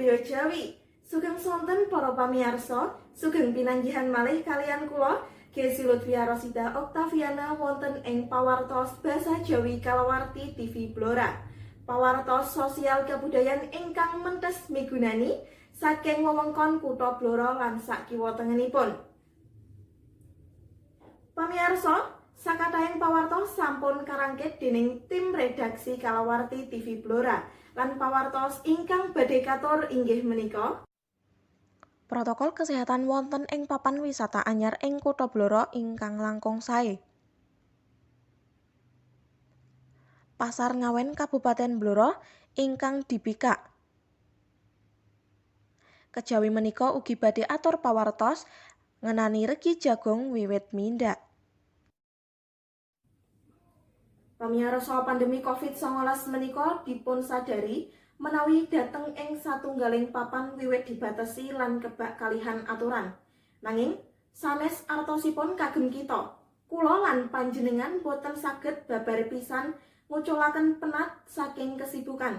Budaya Jawi. Sugeng sonten para pamirsa, sugeng pinanggihan malih kalian kula Gesi Lutfia Rosida Oktaviana wonten ing pawartos Basa Jawi Kalawarti TV Blora. Pawartos sosial kebudayaan ingkang mentes migunani saking wewengkon kutha Blora lan sakiwa tengenipun. Pamirsa, sakathahing pawartos sampun karangkit dening tim redaksi Kalawarti TV Blora lan pawartos ingkang badhe katur inggih menika Protokol kesehatan wonten ing papan wisata anyar ing Kutha Blora ingkang langkung sae. Pasar Ngawen Kabupaten Blora ingkang dibikak. Kejawi menika ugi badhe atur pawartos ngenani regi jagung wiwit mindhak. Pamirsa, pandemi Covid-19 menika dipun sadari menawi dhateng ing satunggaling papan wiwit dibatesi lan kebak kalihan aturan. Nanging sanes artosipun kagem kita. Kula lan panjenengan boten saged babar pisan nguculaken penat saking kesibukan.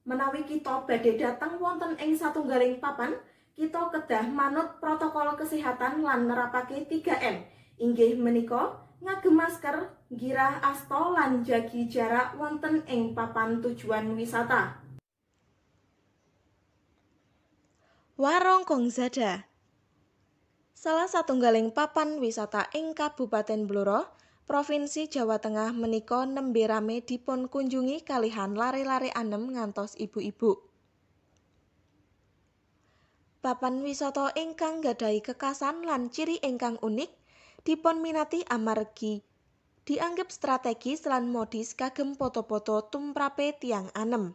Menawi kita badhe dhateng wonten ing satunggaling papan, kita kedah manut protokol kesehatan lan nerapake 3M. Inggih menika ngagem masker, girah asta lan jagi jarak wonten ing papan tujuan wisata. Warung Kongzada. Salah satunggaling papan wisata ing Kabupaten Blora, Provinsi Jawa Tengah menika nembe rame dipun kunjungi kalihan lare-lare anem ngantos ibu-ibu. Papan wisata ingkang nggadahi kekasan lan ciri ingkang unik dipun minati amargi dianggep strategis lan modis kagem poto-poto tumrape tiyang anem.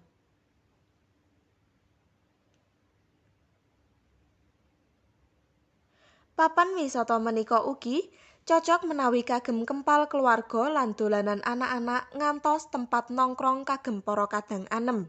Papan wisata menika ugi cocok menawi kagem kempal keluarga lan dolanan anak-anak ngantos tempat nongkrong kagem para kadang anem.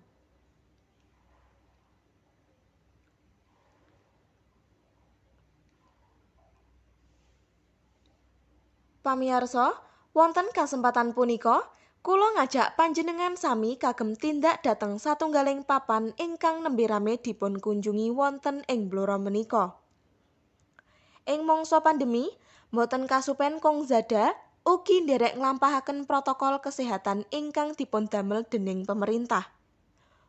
Pamiarsa, wonten kasempatan punika, kula ngajak panjenengan sami kagem tindak dhateng satunggaling papan ingkang nembe rame dipun kunjungi wonten ing Blora menika. Ing mangsa pandemi, mboten kasupen Kongzada ugi nderek nglampahaken protokol kesehatan ingkang dipundamel dening pemerintah.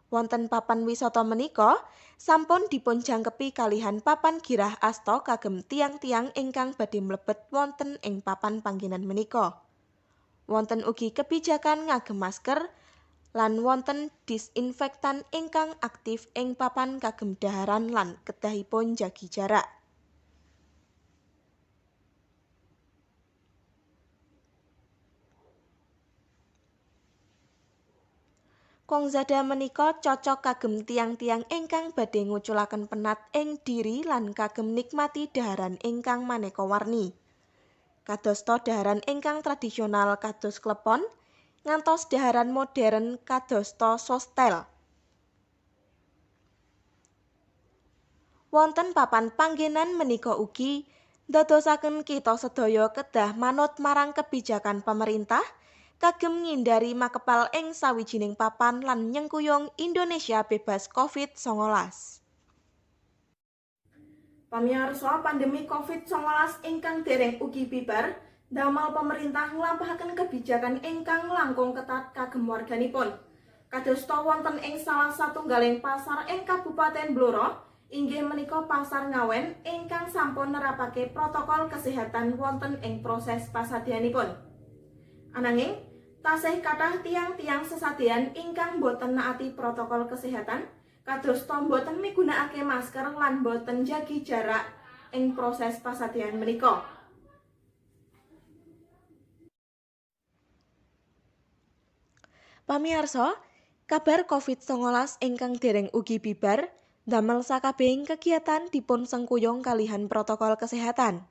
Wonten papan wisata menika sampun dipunjangkepi kalihan papan girah asta kagem tiyang-tiyang ingkang badhe mlebet wonten ing papan panggenan menika. Wonten ugi kebijakan ngagem masker lan wonten disinfektan ingkang aktif ing papan kagem dhaharan lan kedahipun jagi jarak. Kongzada menika cocok kagem tiyang-tiyang ingkang badhe nguculaken penat ing diri lan kagem nikmati dhaharan ingkang maneka warni. Kadosta dhaharan ingkang tradisional kados klepon, ngantos dhaharan modern kadosta sostel. Wonten papan panggenan menika ugi ndadosaken kita sedaya kedah manut marang kebijakan pemerintah kagem ngindari makepal ing sawijining papan lan nyengkuyung Indonesia bebas Covid-19. Pamirsa, pandemi Covid-19 ingkang dereng ugi bibar, damel pemerintah nglampahaken kebijakan ingkang langkung ketat kagem warganipun. Kadosta wonten ing salah satunggaling pasar ing Kabupaten Blora, inggih menika Pasar Ngawen ingkang sampun nerapake protokol kesehatan wonten ing proses pasadeanipun. Ananging tasih kathah tiyang-tiyang sesadean ingkang boten naati protokol kesehatan, kadosta boten migunakake masker lan boten jagi jarak ing proses pasadean menika. Pamiarsa, kabar Covid-19 ingkang dereng ugi bibar ndamel sakabehing kegiatan dipun sengkuyung kalihan protokol kesehatan.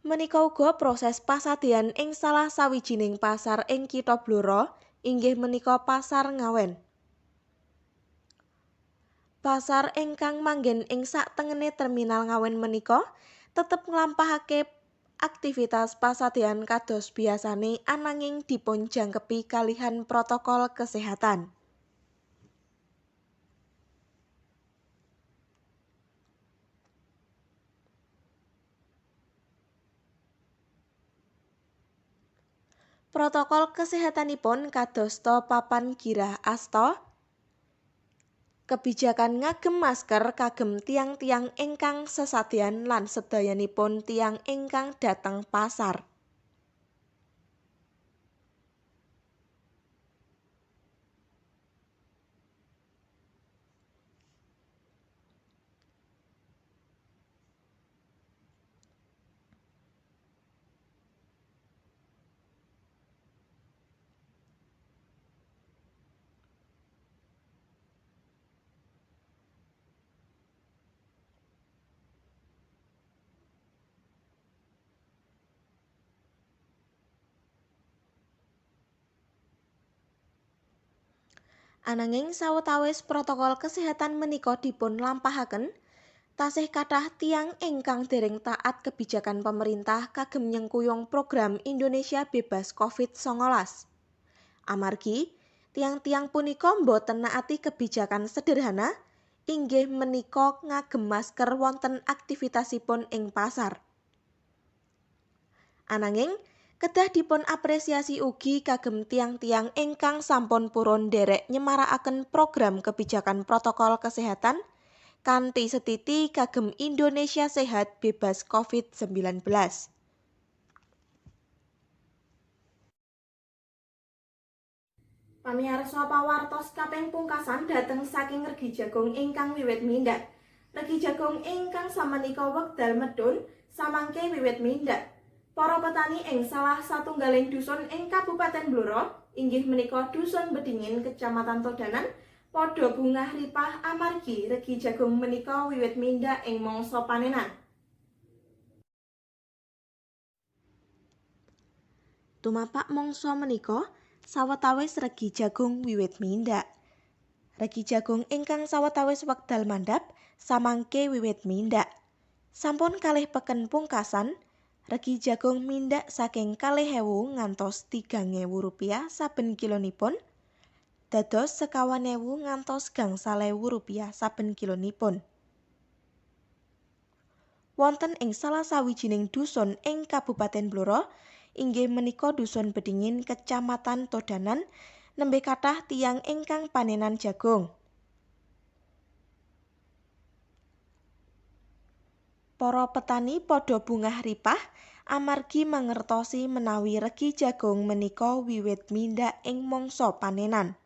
Menika uga proses pasadean ing salah sawijining pasar ing Kitha Blora, inggih menika Pasar Ngawen. Pasar ingkang manggen ing saktengene Terminal Ngawen menika tetep nglampahake aktivitas pasadean kados biasane ananging dipunjangkepi kalihan protokol kesehatan. Protokol kesehatanipun kadosta papan girah asta, kebijakan ngagem masker kagem tiyang-tiyang ingkang sesadean lan sedayanipun tiyang ingkang dhateng pasar. Ananging sawetawis protokol kesehatan menika dipun lampahaken, tasih kathah tiyang ingkang dereng taat kebijakan pemerintah kagem nyengkuyung program Indonesia Bebas Covid-19. Amargi, tiyang-tiyang punika boten naati kebijakan sederhana, inggih menika ngagem masker wonten aktivitasipun ing pasar. Ananging, kedah dipun apresiasi ugi kagem tiyang-tiyang ingkang sampun purun nderek nyemarakaken program kebijakan protokol kesehatan kanthi setiti kagem Indonesia sehat bebas Covid-19. Pamiyarsa pawartos kaping pungkasan dhateng saking regi jagung ingkang wiwit mindhak. Regi jagung ingkang samenika wekdal medhun samangke wiwit mindhak. Para petani ing salah satunggaling dusun ing Kabupaten Blora, inggih menika Dusun Bedingin, Kecamatan Todanan, padha bungah ripah amargi regi jagung menika wiwit mindhak ing mangsa panenan. Tumapak mangsa menika sawetawis regi jagung wiwit mindhak. Regi jagung ingkang sawetawis wekdal mandhap samangke wiwit mindhak. Sampun kalih peken pungkasan, regi jagung mindhak saking 2.000 ngantos 3.000 rupiah saben kilonipun, dados 25.000 ngantos 5.000 rupiah saben kilonipun. Wonten ing salah sawijining dusun ing Kabupaten Blora, inggih menika Dusun Bedingin, Kecamatan Todanan, nembe kathah tiyang ingkang panenan jagung. Para petani padha bungah ripah amargi mangertosi menawi regi jagung menika wiwit mindhak ing mangsa panenan.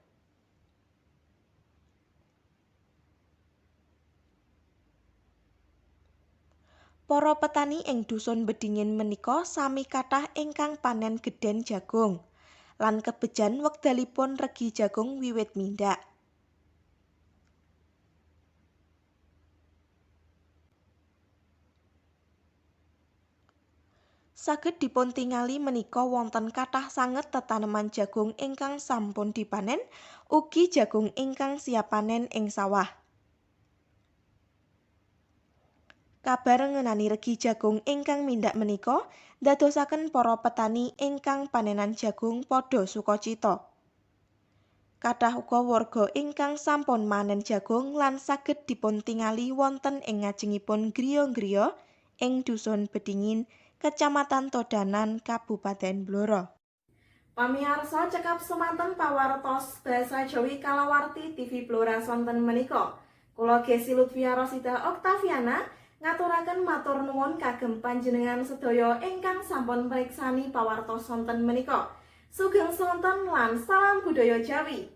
Para petani ing Dusun Bedingin menika sami kathah ingkang panen gedhen jagung lan kebejan wekdalipun regi jagung wiwit mindhak. Saged dipuntingali menika wonten kathah sanget tetaneman jagung ingkang sampun dipanen, ugi jagung ingkang siap panen ing sawah. Kabar ngenani regi jagung ingkang mindhak menika ndadosaken para petani ingkang panenan jagung padha sukacita. Kathah uga warga ingkang sampun manen jagung lan saged dipuntingali wonten ing ngajengipun griya-griya ing Dusun Bedingin, Kecamatan Todanan, Kabupaten Blora. Pamiyarsa cekap semanten pawartos basa Jawi kalawarti TV Blora sonten menika. Kula Gesi Lutfia Rosida Oktaviana ngaturaken matur nuwun kagem panjenengan sedaya ingkang sampun mriksani pawartos sonten menika. Sugeng sonten lan salam budaya Jawi.